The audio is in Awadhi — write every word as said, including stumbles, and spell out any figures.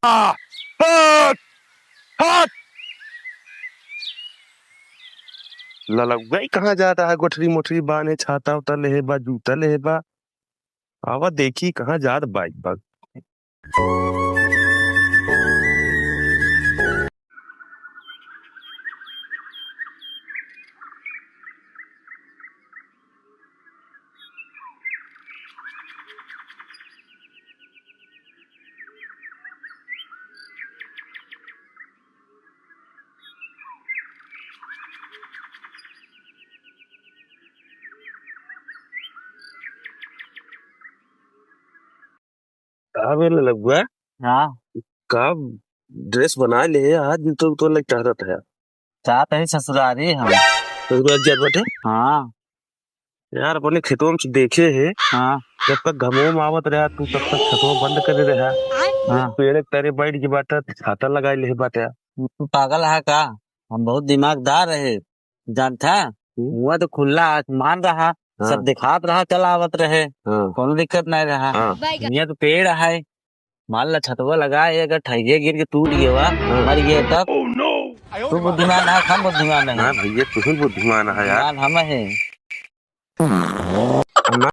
आ, हट, हट। ललउआ ई कहाँ जात है? गोठरी मोठरी बान्हे, छाता उता लेहे बा, जूता लेहे बा। आवा देखी कहाँ जात बाइक बा। का बे ललगुआ? हाँ। का dress बना ले आज, तो, तो लग टहरत है। जात है ससुरारी हम। ससुरारी जात बाटे? हाँ। यार, अपने खेतवा में से देखे है। हाँ। जब तक घमो में आवत रहा, तू तब तक खेतवा बंद करे रहा। हाँ। पेड़ के तरे बैठ के बाटा, छाता लगाए ले बाटा। तू पागल है का? हम बहुत दिमागदार रहे, जानता? हम्म। हुआ तो खुला आसमान रहा, हाँ। सब दिखात रहा, चला आवत रहे, हाँ। कोनो दिक्कत नहीं रहा। हाँ। दुनिया तो पेड़ है, मान ला छतवा लगा है, अगर ठहिया गिर के टूट गया, हाँ। मर गया तब? Oh no! तू बुद्धिमान है, हम बुद्धिमान नहीं। ना भैया, तू ही बुद्धिमान है यार। बुद्धिमान हम है।